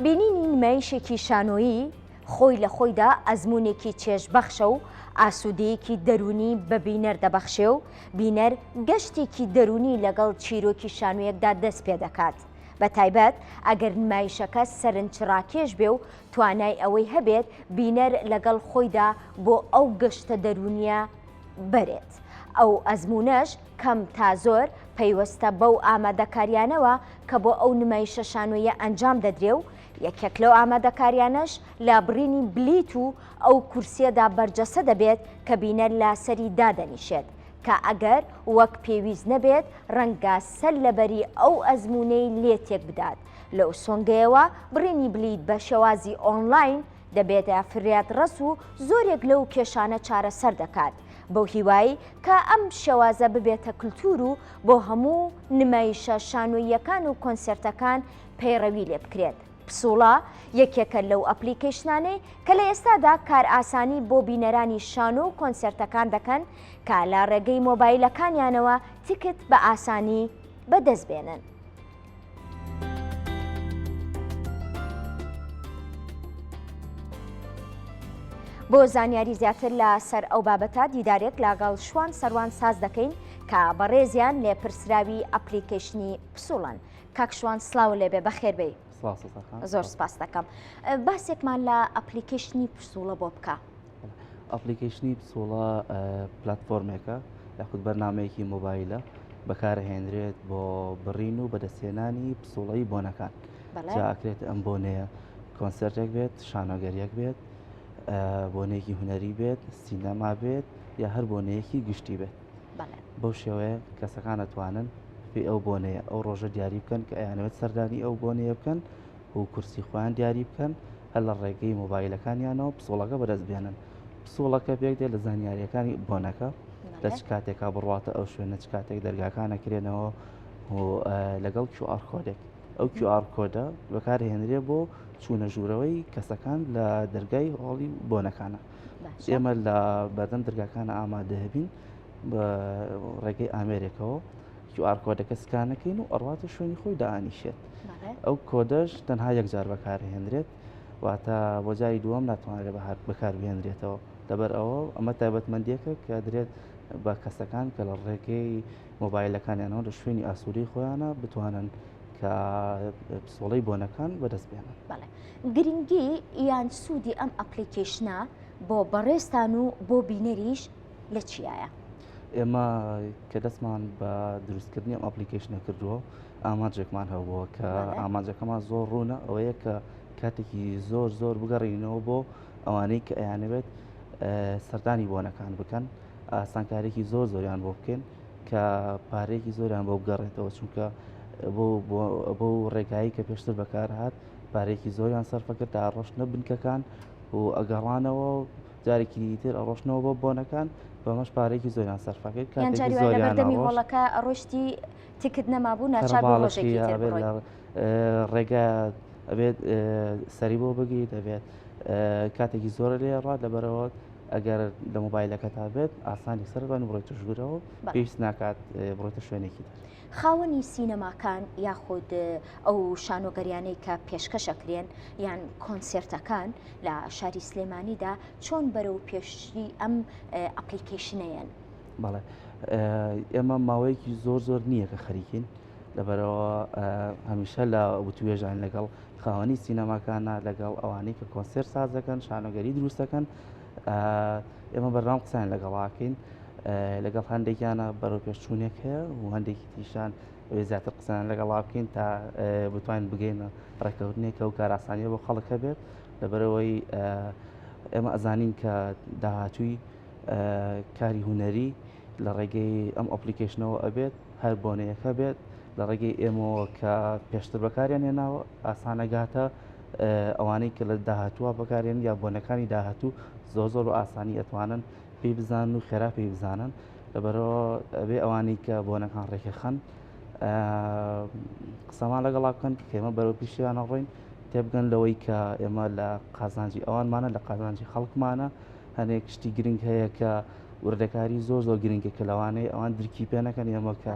بینینی نمایشێکی شانۆیی خۆی لە خۆیدا ئەزموونێکی چێژبەخشە و ئاسوودەیەکی دەروونی بە بینەر دەبەخشێ و بینەر گەشتێکی دەروونی لەگەڵ چیرۆکی شانۆیەکدا دەست پێ دەکات بە تایبەت ئەگەر نمایشەکە سەرنجڕاکێش بێ و توانای ئەوەی هەبێت بینەر لەگەڵ خۆیدا بۆ ئەو گەشتە دەروونییە بەرێت. ئەو ئەزموونەش کەم تا زۆر پەیوەستە بەو ئامادەکاریانەوە کە بۆ ئەو نمایشە شانۆییە ئەنجام دەدرێ و یەکێک لەو ئامادەکاریانەش لە بڕینی بلیت و ئەو کورسیەدا بەرجەسە دەبێت کە بینەر لە سەری دادەنیشێت کە ئەگەر وەک پێویست نەبێت ڕەنگە سەر لەبەری ئەو ئەزموونەی لێ تێک بدات لەو سۆنگەیەوە بڕینی بلیت بە شێوازی ئۆنلاین دەبێتە فریادڕەس و زۆرێک لەو کێشانە چارەسەر دەکات، بەو هیوای کە ئەم شێوازە ببێتە کلتور و بۆ هەموو نمایشە شانۆییەکان و کۆنسێرتەکان پەیڕەوی لێ بکرێت. پسوڵە یەکێکە لەو ئەپلیکەیشنانەی کە لە ئێستادا کارئاسانی بۆ بینەرانی شانۆ و کۆنسێرتەکان دەکەن کە لە ڕێگەی مۆبایلەکانیانەوە تکت بە ئاسانی بەدەست بێنن. بۆ زانیاری زیاتر لە سەر ئەو بابەتە دیدارێک لاگەڵ شوان سەروان ساز دەکەین کە بەڕێزیان لێپرسراوی ئەپلیکەیشنی پسوڵەن. کاک شوان سلاو لێبێ بەخێربێی. زۆر سپاس دەکەم. باسێکمان لە ئەپلیکەیشنی پسوڵە بۆ بکە. ئەپلیکەیشنی پسوڵە پلاتفۆرمێکە یاخود بەرنامەیەکی مۆبایلە بەکارهێنرێت بۆ بڕین و بەدەستهێنانی پسوڵەی بۆنەکان جا ئەکرێت ئەم بۆنەیە کۆنسێرتێک بێت شانۆگەریەک بێت بۆنەیەکی هونەری بێت سینەما بێت یا هەر بۆنەیەکی گشتی بێت بەو شێوەیە کەسەکان ئەتوانن پێی ئەو بۆنەیە ئەو ڕۆژە دیاری بکەن کە ئەیانەوێت سەردانی ئەو بۆنەیە بکەن و کورسی خۆیان دیاری بکەن هەر لە ڕێگەی مۆبایلەکانیانەوە پسوڵەکە بەدەست بێنن پسوڵەکە پێک دێت لە زانیاریەکانی بۆنەکە لە چ کاتێکا بڕواتە ئەو شوێنە چ کاتێک دەرگاکانە کرێنەوە و لەگەڵ QR کۆدێک ئەو QR کۆدە بەکارهێنرێ بۆ چوونە ژوورەوەی کەسەکان لە دەرگای هۆڵی بۆنەکانە ئێمە لە بەردەم دەرگاکانە ئامادەبین بە ڕێگەی ئامێرێکەوە QR کۆدەکە سکانەکەین و ئەڕواتە شوێنی خۆی دانیشێت ئەو کۆدەش تەنها یەکجار بەکارهێنرێت واتە بۆ جاری دووەم ناتوانرێت بەکاربهێنرێتەوە لەبەر ئەوە ئەمە تایبەتمەندیەکە کە درێت بە کەسەکان کە لە ڕێگەی مۆبایلەکانیانەوە لە شوێنی ئاسوودەی خۆیانە بتوانن کە پسوڵەی بۆنەکان بەدەست بێنن. بەڵێ گرنگی یان سوودی ئەم ئەپلیکەیشنە بۆ بەڕێزتان و بۆ بینەریش لە چیایە؟ ئێمە کە دەستمان بە دروستکردنی ئەم ئەپلیکەیشنە کردووە ئامانجێکمان هەبووە کە ئامانجەکەمان زۆر ڕوونە ئەوەیە کە کاتێکی زۆر زۆر بگەڕینەوە بۆ ئەوانەی کە ئەیانەوێت سەردانی بۆنەکان بکەن ئاسانکارێکی زۆر زۆریان بۆ بکەین کە پارەیەکی زۆریان بۆ بگەڕێتەوە چونکە بۆ ڕێگایی کە پێشتر بەکارهات پارێکی زۆریان سەرفەکرد تا ڕۆشتنە بنکەکان و ئەگەڕانەوە جارێکی تر ئەڕۆشتنەوە بۆ بۆنەکان بەمەش پارێکی زۆریان سەرفەکرد کاتێکی زۆریان بەردەمی هۆڵەکە ڕۆشتی تکت نەمابوو ناچار بوو ڕۆژێکی تر بڕۆی. ڕێگا ئەبێت سەری بۆ بگری دەبێت کاتێکی زۆرە لێ ڕات لەبەرەوە ئەگەر لە مۆبایلەکەتا بێت ئاسانی سەر بن بڕۆیتە ژوورەوە پێویست ناکات بڕۆیتە شوێنێکی تر. خاوەنی سینەماکان یاخود ئەو شانۆگەریانەی کە پێشکەش ئەکرێن یان کۆنسێرتەکان لە شاری سلێمانیدا چۆن بەرەو پێشی ئەم ئەپلیکەیشنەیەن؟ بەڵێ ئێمە ماوەیەکی زۆر زۆر نییە کە خەریکین لەبەرەوە هەمیشە لە وتوێژان لەگەڵ خاوەنی سینەماکانە لەگەڵ ئەوانەی کە کۆنسێرت ساز دەکەن شانۆگەری دروست دەکەن ئێمە بەردەوام قسەیان لەگەڵاکەین لەگەڵ هەندێکیانە بەرەو پێشچوونێک هەیە و هەندێکی تیشان زیاتر قسەیان لەگەڵا بکەین تا بتوانین بگەینە ڕێککەوتنێک و کاراسانیە بۆ خەڵک هەبێت لەبەرەوەی ئێمە ئەزانین کە داهاتووی کاری هونەری لە ڕێگەی ئەم ئەپلیکیشنەوە ئەبێت هەر بۆنەیەکە بێت لە ڕێگەی ئێمەوە کە پێشتر بەکاریان هێناوە ئاسانەگاتە ئەوانەی کە لە داهاتووە بەکارێن یا بۆنەکانی داهاتوو زۆر زۆر بە ئاسانی ئەتوانن پێی بزانن و خێرا پێی بزانن لەبەرەوە ئەبێ ئەوانەی کە بۆنەکان ڕێکخەن قسەمان لەگەڵا بکەن کە ئێمە بەرەو پیشیانە ڕۆین تێبگەن لەوەی کە ئێمە لە قازانجی ئەوانمانە لە قازانجی خەڵکمانە هەنێک شتی گرنگ هەیە کە وردەکاری زۆر زۆر گرنگە کە لەوانەیە ئەوان درکی پێ نەکەن ئێمە کە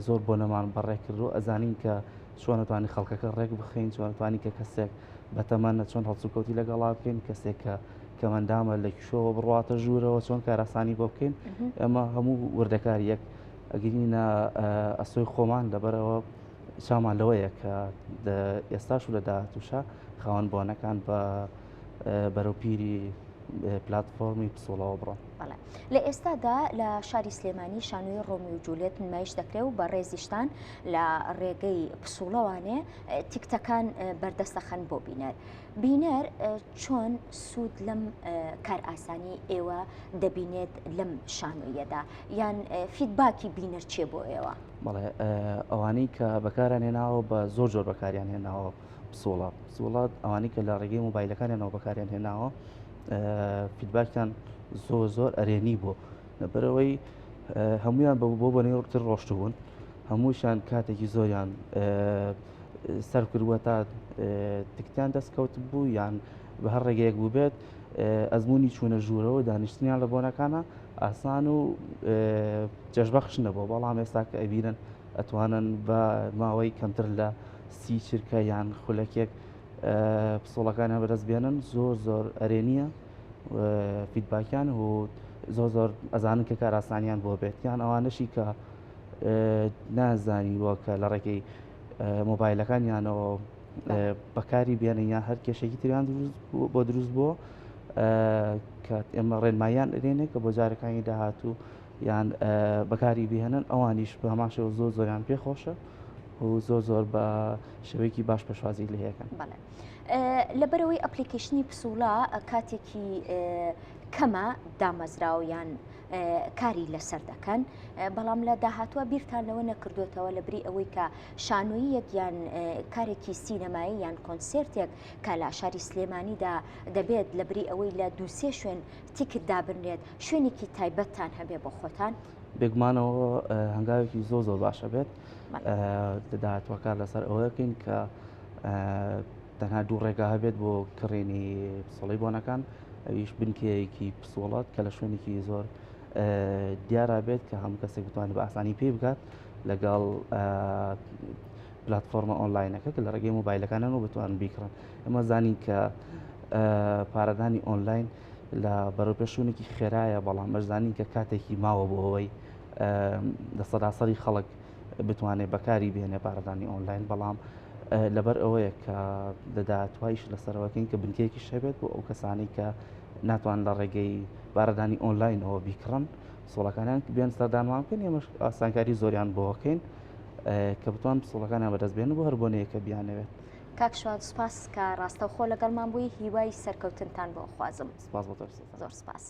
زۆر بۆنەمان بەڕێ کردو ئەزانین کە چۆن ئەتوانین خەڵکەکە ڕێک بخەین، چۆن ئەتوانین کە کەسێک بەتەمەنە چۆن هەڵسوکەوتی لەگەڵا بکەین، کەسێک کە کەمەندامە لە کوێوە بڕواتە ژوورەوە چۆن کاراسانی بۆ بکەین. ئێمە هەموو وردەکاریەک ئەگرینە ئەسۆی خۆمان، لەبەرەوە چامان لەوەیە کە ئێستاش و لە داهاتووشە خاوەن بۆنەکان بە بەرەو پیری پلتفۆرمی پسوڵەوە بڕۆن. لە ئێستادا لە شاری سلێمانی شانۆی ڕۆمی و جولێت نمایش دەکرێ و بە ڕێزیشتان لە ڕێگەی پسوڵەوانێ تیکتەکان بەردەستەخەن بۆ بینەر. بینەر چۆن سوود لەم کارئاسانی ئێوە دەبینێت لەم شانۆیەدا یان feedback ی بینەر چیە بۆ ئێوە؟ بەڵێ ئەوانەی کە بەکاریان هێناوە بە زۆر جۆر بەکاریان هێناوە پسوڵە پسوڵە ئەوانەی کە لە ڕێگەی مۆبایلەکانیانەوە بەکاریان هێناوە feedback یان زۆر زۆر ئەرێنی بوو لەبەرەوەی هەمویان بە بۆ بۆنەی تر ڕۆشتبوون هەمووشیان کاتێکی زۆریان سەر کردووە تا تکتیان دەست کەوت بوو یان بە هەر ڕێگەیەک بوو بێت ئەزمموی چوونە ژوورەوە دانیشتنیان لە بۆنەکانە ئاسان و جەژبەخش نەبوو بەڵام ئێستا کە ئەبینن ئەتوانن بە ماوەی کەمتر لە سی چرکە یان خولەکێک پسوڵەکانیان بەدەست بێنن زۆر زۆر ئەرێنیە feedback یان و زۆر زۆر ئەزانن کە کاراسانیان بۆ بێت یان ئەوانەشی کە نازانیوە کە لە ڕێگەی مۆبایلەکانیانەوە بەکاری بێنن یان هەر کێشێکی تریان بۆ دروست بووە کە ئێمە ڕێنماییان ئەرێنێ کە بۆ جارەکانی داهاتوو یان بەکاری بهێنن ئەوانیش بە هەمان شێوە زۆر زۆریان پێخۆشە و زۆر زۆر بە شێوەیەکی باش پێشوازی لێەکەن. لەبەرەوەی application ی پسوڵە کاتێکی کەمە دامەزراو یان کاری لەسەر دەکەن بەڵام لە داهاتوە بیرتان لەوە نەکردوێتەوە لە بری ئەوەی کە شانۆییەک یان کارێکی سینەمایی یان کۆنسێرتێک کە لە شاری سلێمانیدا دەبێت لە بری ئەوەی لە دووسێ شوێن تیکت دابنرێت شوێنێکی تایبەتتان هەبێ بۆ خۆتان؟ بێگومانەوە هەنگاوێکی زۆر زۆر باشە بێت لە داهاتوە کار لەسەر ئەوەکەین کە تەنها دوو ڕێگا هەبێت بۆ کڕینی پسوڵەی بۆنەکان ئەویش بنکەیەکی پسوڵات کە لە شوێنێکی زۆر دیارە بێت کە هەموو کەسێک بتوانێت بە ئاسانی پێی بگات لەگەڵ پلتفۆرمە ئۆنلاینەکە کە لە ڕێگەی مۆبایلەکانەوە بتوان بیکڕن ئەمە زانین کە پارەدانی ئۆنلاین لە بەرەوپێشچوونێکی خێرایە بەڵام ئەشزانین کە کاتێکی ماوە بۆ ئەوەی لە سەداسەری خەڵک بتوانێت بەکاری بهێنێ پارەدانی ئۆنلاین بەڵام لەبەر ئەوەیە کە لە داهاتوایش لەسەرەوەکەین کە بنکەیەکیش هەبێت بۆ ئەو کەسانی کە ناتوان لە ڕێگەی بارەدانی ئۆنلاینەوە بیکڕن پسوڵەکانیان بێن سەردانمان بکەن ئێمەش ئاسانکاری زۆریان بۆکەین کە بتوان پسوڵەکانیان بەدەست بێن بۆ هەر بۆنەیە کە بیانەوێت. کاک شوان سوپاس کە ڕاستەوخۆ لەگەڵمان بووی هیوای سەرکەوتنتان بۆ خوازم. سپاس بۆ تۆش زۆر سپاس.